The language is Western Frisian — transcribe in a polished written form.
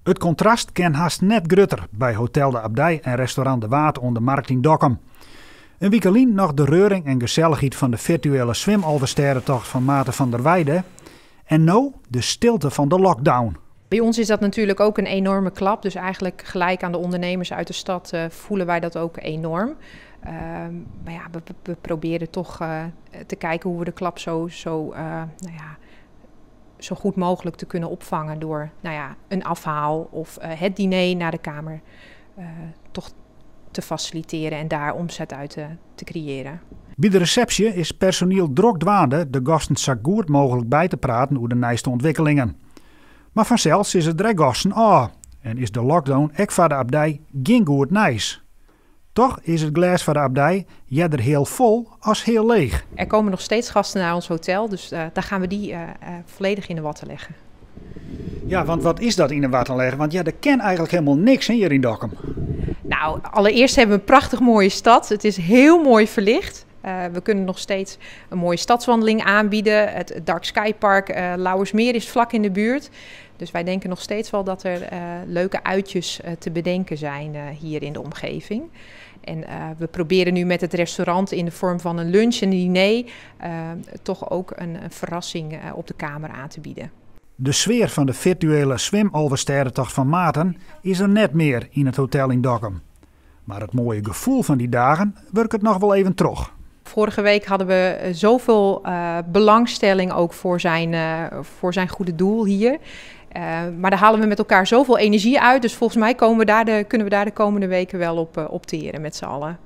It kontrast kin hast net grutter by Hotel de Abdij en restaurant De Waard oan de Markt yn Dokkum. In wike lyn noch de reuring en gesellichheid fan de firtuele swimalvestêdetocht fan Maarten van der Weijden en no de stilte fan de lockdown. Bij ons is dat natuurlijk ook een enorme klap. Dus eigenlijk gelijk aan de ondernemers uit de stad voelen wij dat ook enorm. Maar ja, we proberen toch te kijken hoe we de klap zo, nou ja, zo goed mogelijk te kunnen opvangen door, nou ja, een afhaal of het diner naar de kamer toch te faciliteren en daar omzet uit te creëren. By de resepsje is personiel drok dwaande de gasten sa goed mooglik by te praten oer de nijste ûntwikkelingen. Mar fansels is it der gasten ôf en is de lockdown ek foar de abdij gjin goed nijs. Toch is it glês foar de abdij earder heal fol as heal leech. Er komen nog steeds gasten naar ons hotel, dus daar gaan we die volledig in de watten leggen. Ja, want wat is dat yn de watten leggen? Want ja, der kin eigentlik hielendal niks hjir yn Dokkum. Nou, allereerst hebben we een prachtig mooie stad. Het is heel mooi verlicht. We kunnen nog steeds een mooie stadswandeling aanbieden. Het Dark Sky Park Lauwersmeer is vlak in de buurt. Dus wij denken nog steeds wel dat er leuke uitjes te bedenken zijn hier in de omgeving. En we proberen nu met het restaurant in de vorm van een lunch en een diner toch ook een verrassing op de kamer aan te bieden. De sfear fan de firtuele swimalvestêdetocht fan Maarten is der net mear yn it hotel yn Dokkum. Mar it moaie gefoel fan dy dagen wurket noch wol even troch. Vorige week hadden we zoveel belangstelling ook voor zijn goede doel hier. Maar daar halen we met elkaar zoveel energie uit. Dus volgens mij komen we daar de, kunnen we daar de komende weken wel op teren met z'n allen.